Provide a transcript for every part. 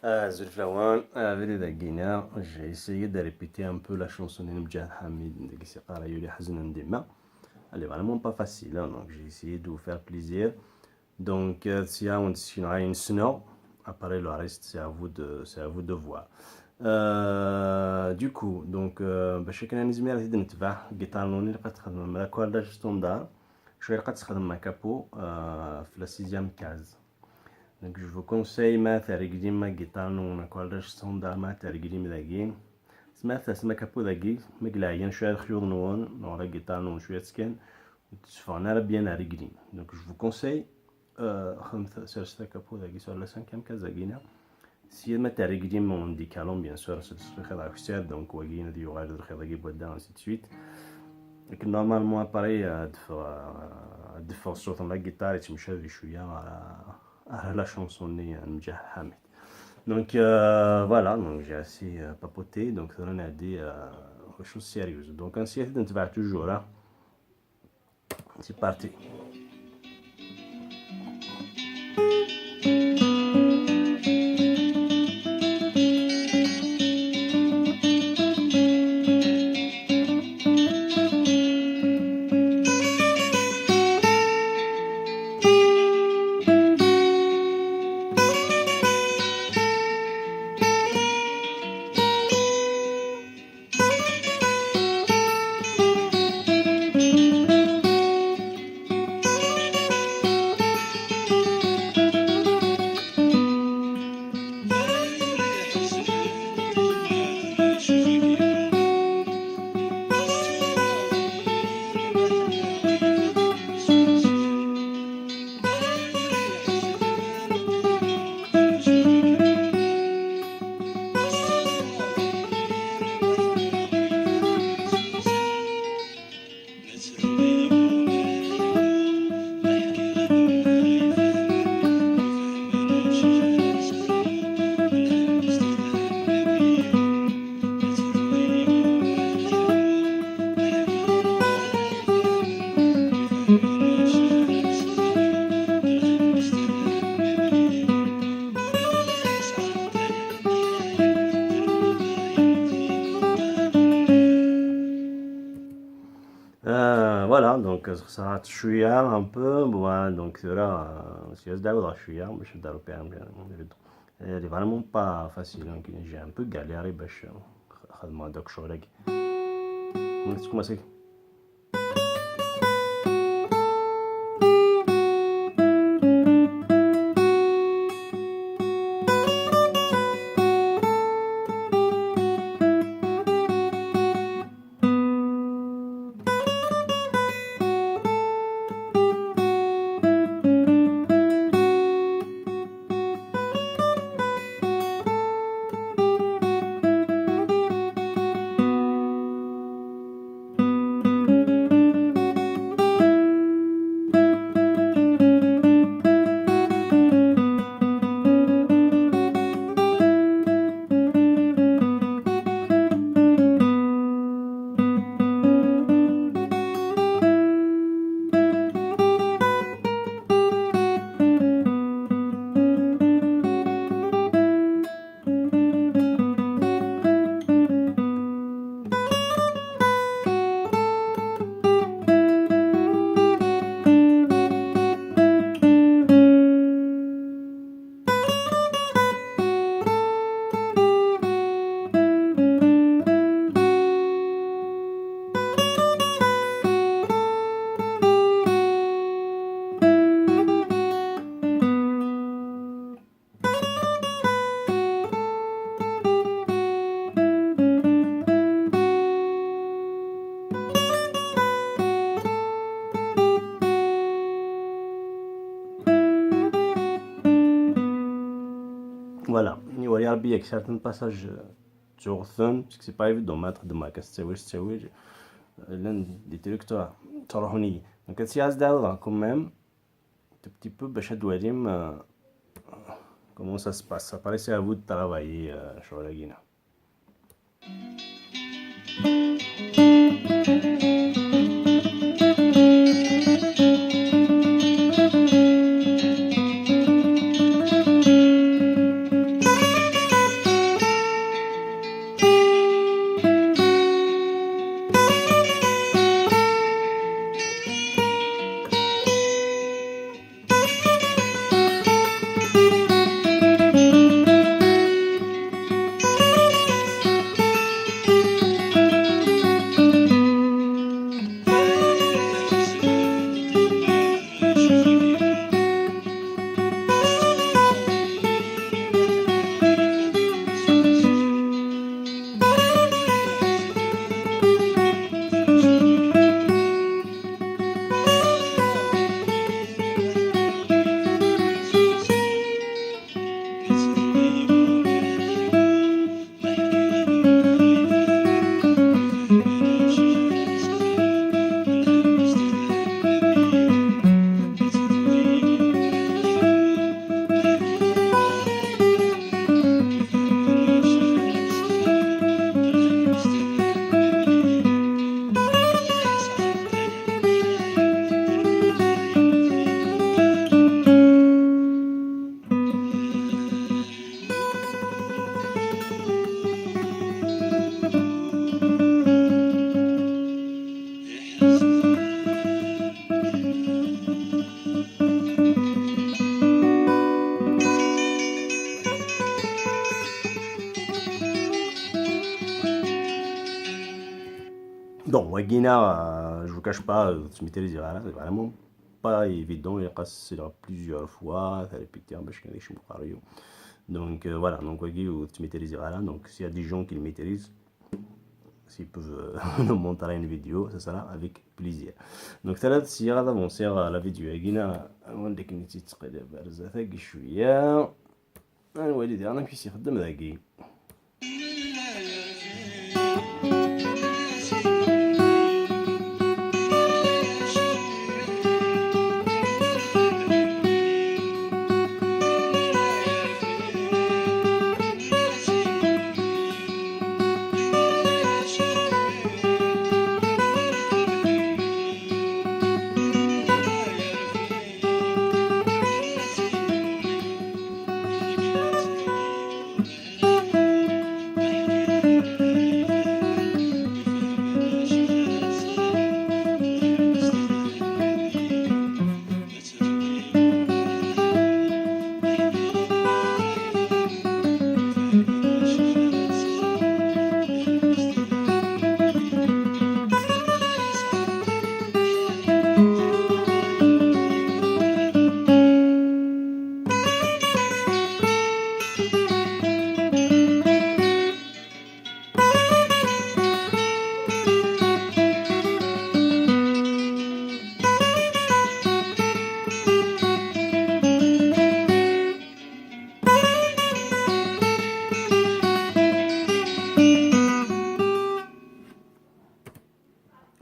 Azul fell-awen, abrid agina, j'ai essayé de répéter un peu la chanson n Mǧahed Hamid deg Siqara Yuli Ḥeznen Dima. Elle est vraiment pas facile, hein, donc j'ai essayé de vous faire plaisir. Donc, si on une snow, après le reste, c'est à vous de voir. Du coup, donc, باش كان نزمير زيد نتبع الجيتار نوني اللي تخدم مع l'accordage standard شويه لقد تخدم مع capo في la sixième case. Donc je vous conseille ما ترقدين ما جيتار نون accordage standard ما ترقدين ذاكي سما تسمى capo ذاكي مقلاعين شويه الخيوط نون نورا جيتار نون شويه سكان وتسفعنا راه bien رقدين. Donc je vous conseille خمسة سرستا capo ذاكي sur la cinquième case ذاكينا si ما ترقدين en décalant bien sûr الخيط عكسات donc واقيين ذي يغير الخيط ذاكي بودا ainsi de suite. لكن normalement appareil دفع الصوت la guitare يتمشى شويه على la chanson نجاح حامد. Donc voilà, donc j'ai assez papoté, donc on a dit aux choses sérieuses. Donc ainsi نتبع toujours, hein. C'est parti. Voilà, donc ça شوية un peu, bon, donc là, c'est دعوة شوية باش ندارو بها. Elle est vraiment pas facile, donc j'ai un peu galéré باش خدمة داك الشغل. Commencer. Voilà, يوري ربي ياك certains passages تغثن parce que c'est pas évident ما تخدم هكا تساوي تساوي لان des trucs تروحوني. Donc سي داوض quand même tout petit peu باش دواليم comment ça se passe. Ça paraît, c'est à vous de travailler شغل هكينا. Bon, wagina, je vous cache pas, c'est vraiment pas évident, il passe plusieurs fois, répéter. Donc voilà, donc wagi donc s'il y a des gens qui le maîtrisent, s'ils peuvent nous montrer une vidéo, ça sera avec plaisir. Donc ثلاث سيارة d'avancer la vidéo هاكينا عندك نتي تقلب رزاثاك شوية الوالد انا كيس يخدم ذاكي.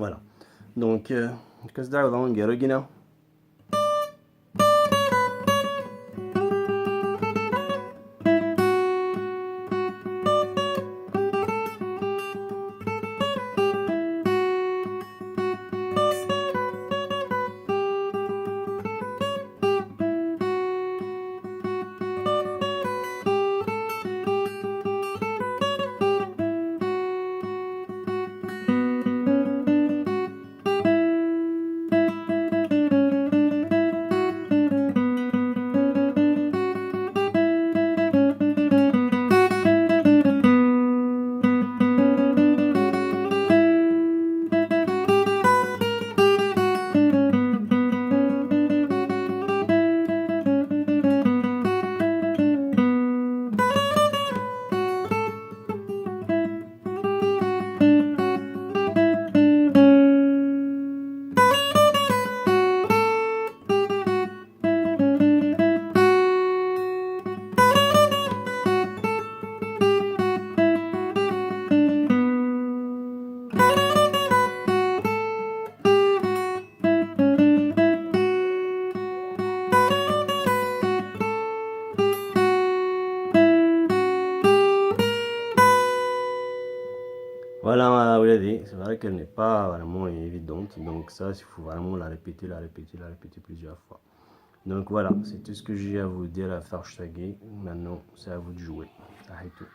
Voilà. Donc, كاس دعوة نقرا. Voilà, ولادي, c'est vrai qu'elle n'est pas vraiment évidente, donc ça, il faut vraiment la répéter, la répéter, la répéter plusieurs fois. Donc voilà, c'est tout ce que j'ai à vous dire à faire. Maintenant, c'est à vous de jouer. صحيتو.